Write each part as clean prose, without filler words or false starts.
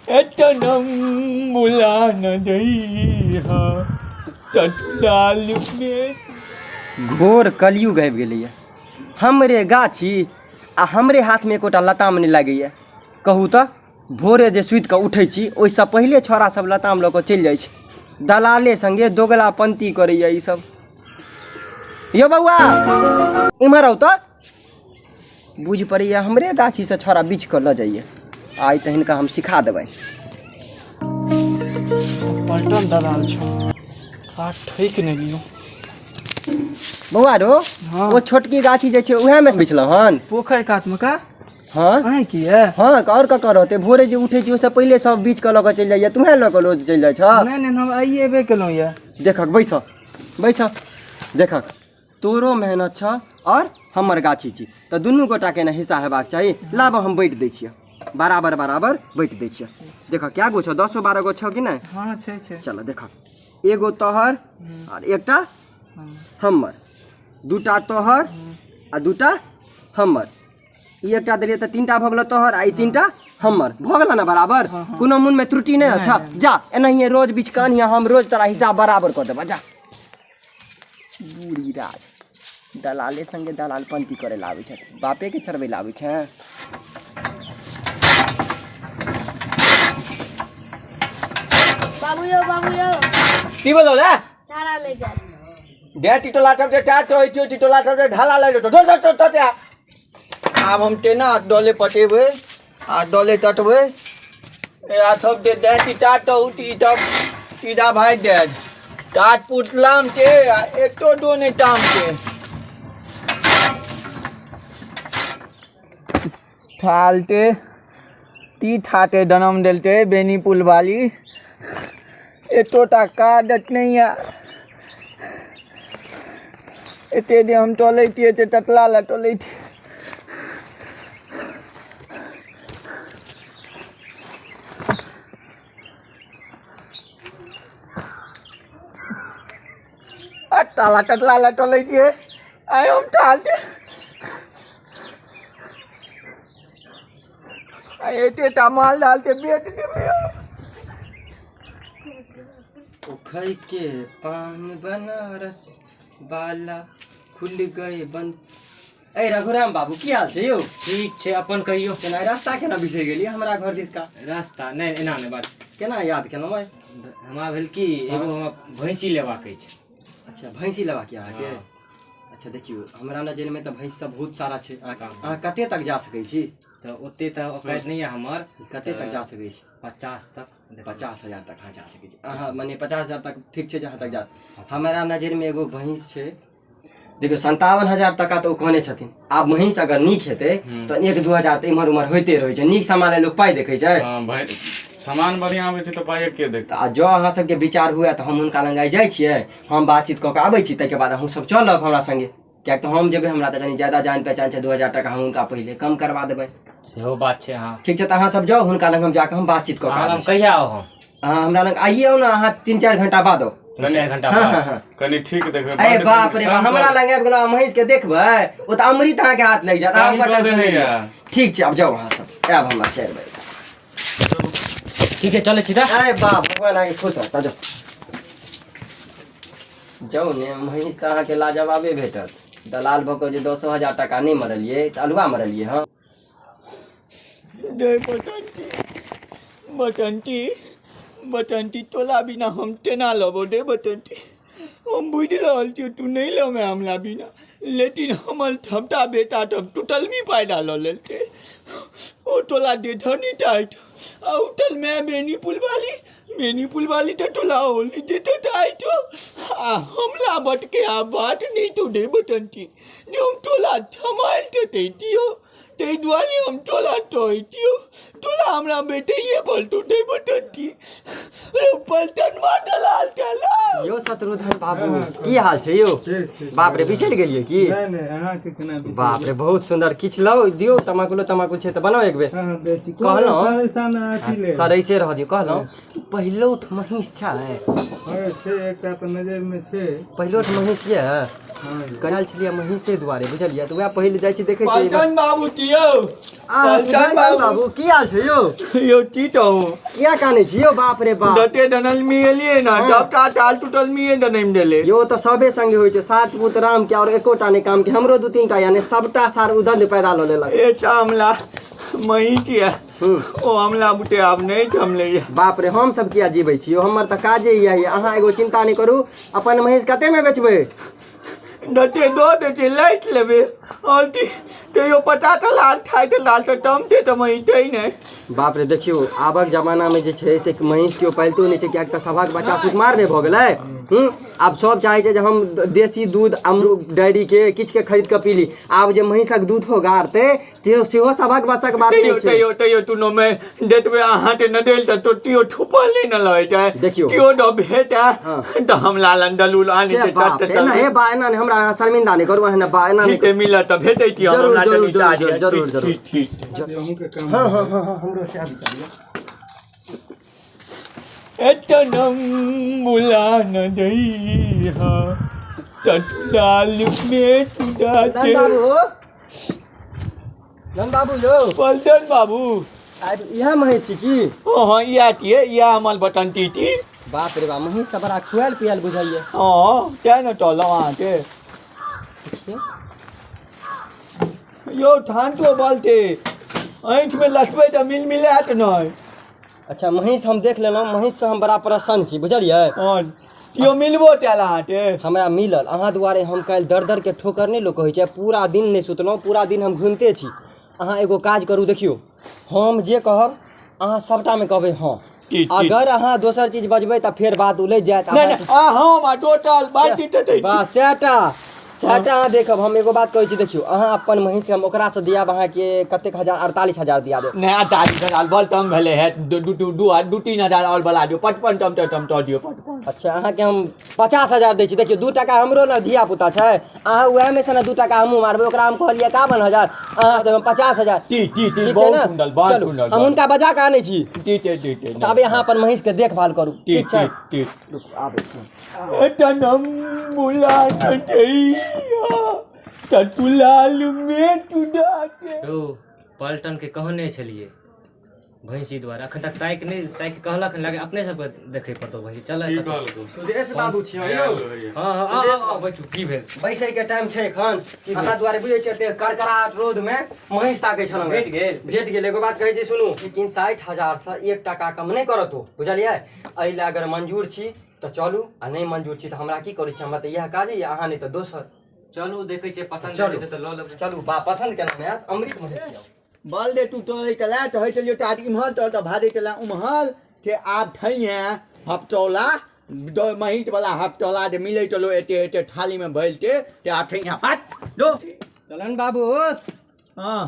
एतनम बुला न दैहा टटलाल में। घोर कलयुग आबि गेलैए। हमरे गाछी आ हमरे हाथमे एकोटा लताम नहि लागैए। कहू तऽ, भोरे जे सुति कऽ उठै छी ओहिसँ पहिले छौड़ा सब लताम लऽ कऽ चलि जाइ छै। दलाले सङ्गे दोगलापन्ती करैए ई सब। यौ बौआ, इम्हर आउ तऽ। बुझि पड़ैए हमरे गाछीसँ छौड़ा बीछि कऽ लऽ जाइए। आइ तऽ हिनका हम सिखा देबनि। पलटन दलाल छौ साथ ठकि नहि लियौ। बौआ रो। हाँ। ओ छोटकी गाछी जे छै उएहमे बिछलहुँ हन। पोखरि कातमे का? हाँ। अहीं की ये? हाँ, आओर ककर रहतै? भोरे जे उठै छी ओहिसँ पहिले सब बीछ कऽ लऽ कऽ चलि जाइए, तूहें लऽ कऽ रोज चलि जाइ छह। नहि नहि, हम आइए एबे केलहुँ ये। देखक, बैस बैस, देखक तोरो मेहनत छह आओर हमर गाछी छी तऽ दुनू गोटाके ने हिस्सा हेबाक चाही। लाब, हम बाँटि दै छियै, बराबर बराबर बाँटि दै छियै। देखऽ, कए गो छौ? 10 12 गो छौ कि नहि? हाँ, छै छै। चल देखऽ, एगो तोहर आओर एकटा हमर, दूटा तोहर आ दूटा हमर। ई एकटा देलियै तऽ तीनटा भऽ गेलो तोहर आ ई तीनटा हमर भऽ गेलो ने बराबर। कोनो मोनमे त्रुटि नहि अच्छा। जा, एनाहिए रोज बीच कऽ हम रोज तोरा हिसाब बराबर कऽ देबऽ। जा, बूढ़ी राज दलाले संगे दलालपंती करे ला आबै छथि, बापे के चढ़बै ला आबै छै। बाबू यौ, बाबू यौ। की बोलो रे? झाड़ा ले जा। डे टिटोला सब जे टाट होइ छै, टिटोला सब जे ढाला लग जेतौ। ढोल ढोल ढोल। आब हम तेना डोले पटेबै आ डोले टटबै। ए आ सब जे डे टिटा तो टी तब सीधा भाई डे टाट पुटलाम के आ एको दो नहीं टाम के ठालते टी ठाते दनम देलते बेनी पुल वाली एतोटा कादत नहीं है। एते जे हम टोलै छियै एते टटला लए टोलै छियै। आ टाला टटला लए टोलै छियै आइ हम ठालते आ एतेटा माल डालते बेच देबै हम। उखड़ के पान बनारस बाला खुल गए बंद। ए रघुराम बाबू, की हाल छै यौ? ठीक छै, अपन कहियौ। केना रास्ता केना बिसरि गेलियै हमरा घर दिस का? रास्ता नहि, एना नहि बात। केना याद केलहुँ आइ? हमरा भेल कि एगो हमरा भैंसी लेबाक अछि। अच्छा, भैंसी लेबाक यऽ अहाँके? हाँ। अच्छा देखियौ, हमरा नजरिमे तऽ भैंस सब बहुत सारा छै। अहाँ कते तक जा सकै छी? तऽ ओते तऽ औकात नहि यऽ हमर। कते तक जा सकै छी? 50 तक। 50,000 तक अहाँ जा सकै छी। अहाँ मने 50,000 तक ठीक छै जहाँ तक जा। हमरा नजरिमे एगो भैंस छै, देखियौ, 57,000 टका तऽ ओ कहने छथिन। आब महींस अगर नीक हेतै तऽ 1-2 हजार तऽ इम्हर उम्हर होइते रहै छै। नीक सामान लए लोक पाइ देखै छै। हँ भाइ, सामान बढ़िआँ आबै छै तऽ पाइ के देखतै? आ जँ अहाँ सबके विचार हुए तऽ हम हुनका लग आइ जाइ छियै, हम बातचीत कऽ कऽ आबै छी, ताहिके बाद अहूँ सब चलब हमरा सङ्गे। किएक तऽ हम जेबै, हमरा तऽ कनि ज्यादा जान पहचान छै, 2 हजार टका हम हुनका पहिले कम करबा देबै। सेहो बात छै। अहाँ ठीक छै, तऽ अहाँ सब जाउ हुनका लग, हम जाकऽ हम बातचीत कऽ कऽ अहाँ आबै लग छी। कहिया आउ हम? अहाँ हमरा लग आइए आउ ने, अहाँ 3-4 घंटा बाद आउ। 3-4 घंटा हाँ। बाद? हाँ हाँ। कनि ठीक देखबै। अरे बड्ड बाप रे कम बाप, हमरा कऽ- लग आबि गेलहुँ, महींस के देखबै, ओ तऽ अमृत अहाँके हाथ लागि जायत। अहाँ कम ओकर कऽ टेंशन देने नहि लिअ। यऽ। ठीक छै, आब जाउ अहाँ सब, आयब हमरा 4 बजे। ठीक है, चलै छी तऽ। अरे बाप, भगवान अहाँके खुश रहता। जाउ जाउ ने, महींस तऽ अहाँके लाजवाबे भेटत। दलाल भऽ कऽ जे 10,000 टाका नहि मरलियै तऽ अलुआ मरलियै। हँ। जय बटंटी, बटंटी, बटंटी, तोला बिना हम केना लेबो डे बटंटी? हम बुझि रहल छियौ तू नहि लेबै हमरा बिना, लेकिन हमर सबटा बेटा सब टूटल भी फायदा लऽ लेलकै। ओ तोला देथऽ नहि टाइट आ उठल माय बेनी पुलवाली, बेनी पुलवाली तऽ तोला होली देथऽ टाइट आ हमला बटके आ बात नहि तू दे बटंटी ने। हम तोला थमाइल तैतियौ, ताहि दुआरे हम तोला तोड़ितियौ। तोला हमरा बेटैए पलटू दे बटंटी रे, पलटनमा दलाल चला। यौ शत्रुघ्न बाबू, की हाल छै यौ? बाप रे, बिसरि गेलियै की? नहि नहि, अहाँके केना बिसरि? बाप रे, बहुत सुन्दर। किछु लाउ, दियौ, तमाकुलो तमाकुल छै तऽ बनाउ एक बेर। हाँ, बेटी। कहलहुँ। अथी ले। सरैसे रह दियौ। कहलहुँ, पहिलौठ महींस छै? हाँ, छै, एकटा तऽ नजरिमे छै। पहिलौठ महींस यऽ? हाँ। करायल छलियै महींसे दुआरे, बुझलियै? तऽ वएह पहिले जाइ छी, देखै छियै। पलटन बाबू दियौ। पलटन बाबू। बाबू की हाल छै यौ? यौ टीटो। किया कानै छी यौ? बाप रे बाप। डटे डनल मी एलिए ना, डबटा टाल टूटल मी डनम देले। यौ तऽ सबे संगे होइ छै, सात पुत राम के और एकोटा नहि काम के। हमरो दू तीन टा यानी सबटा सार उदंड पैदा लऽ लेलक। एटा हमला महीट ये, ओ हमला बुटे आब नहीं थमले ये। बाप रे, हम सब किया जीबै छी यौ? हमर तऽ काजे इएह यऽ। अहाँ एगो चिंता नहि करू, अपन महींस कतेमे बेचबै? डटे दो डटे लाइट लेबे और तैयो पटाटा लाल ठाइट लाल तऽ टमते तऽ महीटे नहि। बाप रे, देखियौ आबक जमानामे जे छै से महींस केओ पालितो नहि छै, किएक तऽ सभक बच्चा सुकुमार नहि भऽ गेलै। आब सब चाहै छै जे हम देसी दूध अमरूद डायरीके किछुके खरीद कऽ पी ली। आब जे महींसक दूधो गारतै ते सेहो सभक बसक बात तैयो नहि छै। तैयो तैयो तुनो में डेटबे अहाँ के न देल तऽ तो ठुपल नहीं न लहै छै। देखियौ। तियो द भेटा तऽ हम लालन दलूल आनि से के बाप तट रे, एना हे बा, एना नहि हमरा अहाँ शर्मिंदा नहि करू, एहन बा एना नहि ठीक मिलत तऽ भेटै छी हम। जरूर, हमरा जरूर, तनी चाही। जरूर, जरूर, ठीक, जरूर। ठीक ठीक। करू। हँ हँ हँ हँ हमरो सएह विचार यऽ। एतनम बुला न दैहा तटुलाल में टूटा। नंद बाबू, नंद बाबू यौ। पलटन बाबू। आब इएह महींस छी की? ओ हाँ, इएह छियै, इएह हमर बटन टीटी। बाप रे बाप, महींस तऽ बड़ा खुआयल पियायल बुझाइए। हँ, तें ने टहलहुँ अहाँके यौ। ठानतो बलते ऐंठमे लसबै तऽ मिल मिलायत नहि। अच्छा, महींस हम देख लेलहुँ, महींससँ हम बड़ा प्रसन्न छी, बुझलियै? हँ, केओ मिलबो टायल अहाँके? हमरा मिलल। अहाँ दुआरे हम काल्हि दर दरके ठोकर नहि लोक कहै छै, पूरा दिन नहि सुतलहुँ, पूरा दिन हम घुमिते छी। अहाँ एगो काज करू, देखियौ हम जे कहब अहाँ सबटामे कहबै हँ। ठीक, ठीक। अगर अहाँ दोसर चीज बजबै तऽ फेर बात उलझि जायत। नहि नहि, आ हम आ टोटल बाटी टटै। बस सएहटा सएहटा अहाँ देखब। हम एगो बात कहै छी, देखियौ अहाँ अपन महींस हम ओकरासँ दियाब अहाँके कतेक हजार, 48,000 दिया देब। नहि, 48,000 बड़ कम भेलै हे। दू दू दू दू दू तीन हजार आओर बढ़ा दियौ, 55 टम टम दऽ दियौ, 55। अच्छा, अहाँके हम 50,000 दै छी। देखियौ 2 टाका हमरो ने धिया पुता छै, अहाँ उएहमे से ने 2 टाका हमहूँ मारबै। ओकरा हम कहलियै 51,000, अहाँ देबै 50,000। T T T. ठीक छै बहुत ने? सुन्दर, बहुत चलू सुन्दर। हम हुनका बजा कऽ आनै छी। T T T T. ताबे अहाँ अपन महींसके देखभाल करू। टी। ठीक छै? T T. रुकू, आबै छी। एतनम बुला नदैया ततुलाल में टुडाके। यौ पलटनके कहने छलियै भैंसी दुआरे, अखन तक ताकि नहि ताकि कहलक हन, लागे अपने सबके देखै पड़तौ भैंसी। चल। की कहलकौ? सुदेश बाबू छियै यौ? हँ हँ, आउ आउ आउ, बैठू। की भेल? बैसैके टाइम छै एखन? अहाँ दुआरे बुझै छियै एते करकराहट रौदमे महींस ताकै छलहुँ। भेट गेल? भेट गेल। एगो बात कहै छी सुनू, लेकिन 60,000सँ 1 टाका कम नहि करत ओ, बुझलियै? एहि लए अगर मंजूर छी तऽ चलू, आ नहि मंजूर छी तऽ हमरा की करै छी, हमरा तऽ इएह काजे यऽ, अहाँ नहि तऽ दोसर। चलू, देखै छियै, पसन्द चलू। हेतै तऽ लऽ लेबै। चलू बा, पसन्द केना नहि आयत, अमृत महींस यऽ। बल दे तू तोड़ै चला तऽ होइ चलियो तऽ इम्हर तोड़ तऽ भाजै चला उम्हर से आब थैहे हपटौला महीट वाला हपटौला जे मिलै चलो एते एते थालीमे भरिते ते आब थैहे हट दो। चलन बाबू। हँ।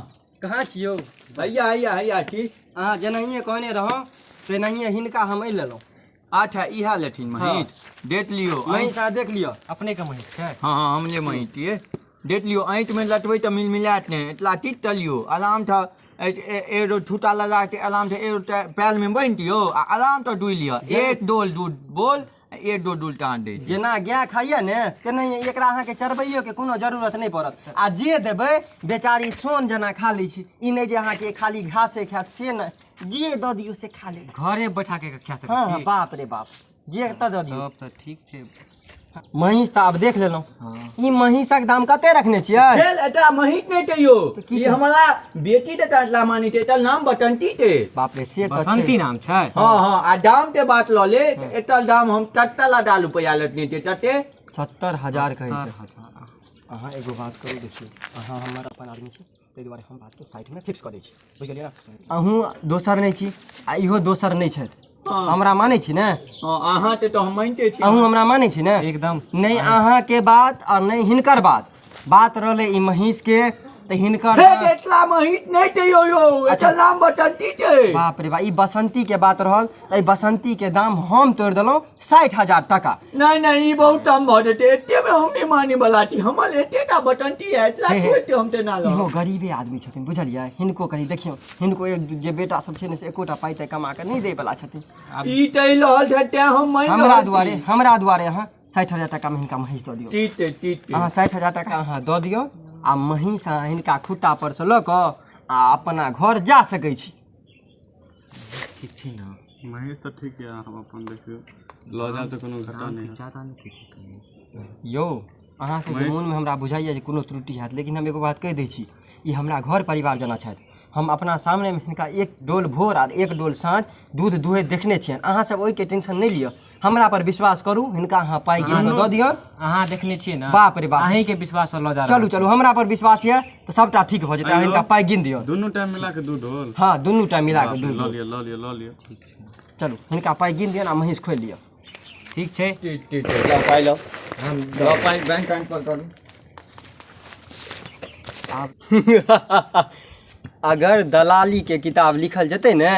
कहाँ छियौ? हैया हैया हैया छी। अहाँ जेनाहिए कहने रहौं तेनाहिए हिनका हम आनि लेलहुँ। अच्छा, इएह लेथिन महीट, डेट लियो। महींस अहाँ देख लिअ। अपनेके महींस छै? हँ हँ, हमले महीट ये। डेट लियो, ऐंठमे लटबै तऽ मिल मिलायत नहि, एतला टीट तलियो आराम सँ। एगो छूटा लगा के आराम से एगो पैलमे बान्हि दियौ आ आराम सँ डुइ लिअ। एक डोल दूध बोल, एक डोल दूध टान दै छै। जेना गाय खाइए ने तेनाहिए एकरा अहाँके चरबैयोके कोनो जरूरत नहि पड़त, आ जे देबै बेचारी सोन जेना खा लै छै। ई नहि जे अहाँके खाली घासे खायत, से नहि, जे दऽ दियौ से खा लेत। घरे बैठा के खा सकै हँ हँ छी? बाप रे बाप, जे एतऽ दऽ दियौ। तब तऽ ठीक छै। महींस तऽ आब देख लेलहुँ। ई महींसक दाम कते रखने छियै? खेल एटा महीट नहि तैयो की ई हमरा बेटी देता एटला मानी ते, एटा नाम बटंती ते। बाप रे, से तऽ छै। बसंती नाम छै? हँ हँ, आ दाम के बात लऽ ले तऽ एटा दाम हम टट्टा ला रुपया लेटने ते टटे। 70,000 कहै छै। 70,000। अहाँ एगो बात करू, देखियौ अहाँ हमर अपन आदमी छी, ताहि दुआरे हम बातके साइडमे फिक्स कऽ दै छी, बुझि गेलियै ने? अहूँ दोसर नहि छी आ इहो दोसर नहि छथि। हमरा मानै छी ने? हँ, अहाँके तऽ हम मानिते छी। अहूँ हमरा मानै छी ने? एकदम। नहि अहाँके बात आ नहि हिनकर बात, बात रहलै ई महींसके तऽ हिनकर हे एटला महीट नहि तैयो यौ, एटा नाम बटंती ते। बाप रे बाप, ई बसंती के बात रहल तऽ ई बसंती के दाम हम तोड़ि देलहुँ 60,000 टाका। नहि नहि, ई बहुत कम भऽ जेतै, एतेमे हम नहि माने वाला छी। हमर एतेटा बटंती है, एटला हे, हे। एते हम तेना इहो लऽ गरीबे आदमी छथिन, बुझलियै? हिनको कनि देखियौ, हिनको एक जे बेटा सब छै ने से एकोटा पाइ ताइ कमा कऽ नहि दै वला छथिन। ई तै लहल छै तें हम मानि हमरा रहल छी। दुआरे, हमरा दुआरे अहाँ 60,000 टाकामे हिनका महींस दऽ दियौ। ठीक छै, ठीक छै। अहाँ 60,000 टाका अहाँ दऽ दियौ आ महींस अहाँ हिनका खुट्टा पर से लऽ कऽ आ अपना घर जा सकै छी। ठीक छै ने? महीष तऽ ठीक यऽ, हम अपन देखियौ लऽ जायब तऽ कोनो घाटा नहि हैत। ज्यादा नहि ठीक छै। यौ, अहाँ सबके मोनमे हमरा बुझाइए जे कोनो त्रुटि हैत, लेकिन हम एगो बात कहि दै छी, ई हमरा घर परिवार जेना छथि। हम अपना सामनेमे हिनका एक डोल भोर आर एक डोल साँझ दूध दुहैत देखने छियनि। अहाँ सब ओहिके टेंशन नहि लिअ, हमरा पर विश्वास करू, हिनका अहाँ पाइ गिन कऽ दऽ दियौन। अहाँ देखने छियै ने? बाप रे बाप। अहींके विश्वास पर लऽ जा रहल। चलू चलू, हमरा पर विश्वास यऽ तऽ सभटा ठीक भऽ जेतै। अहाँ हिनका पाइ गिन दियौन। दुनू टाइम मिला कऽ 2 ढोल? हँ, दुनू टाइम मिला कऽ 2 लऽ डोल। लिअ, लऽ लिअ, लऽ लिअ। चलू, हिनका पाइ गिन दियौन आ महींस खोलि लिअ। ठीक छै। ठीक ठीक छै, लाउ पाइ, लाउ, लाउ पाइ, बैंक ट्रांसफर करू। अगर दलालीके किताब लिखल जेतै ने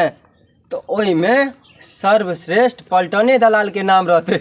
तऽ ओहिमे सर्वश्रेष्ठ पलटने दलालके नाम रहतै।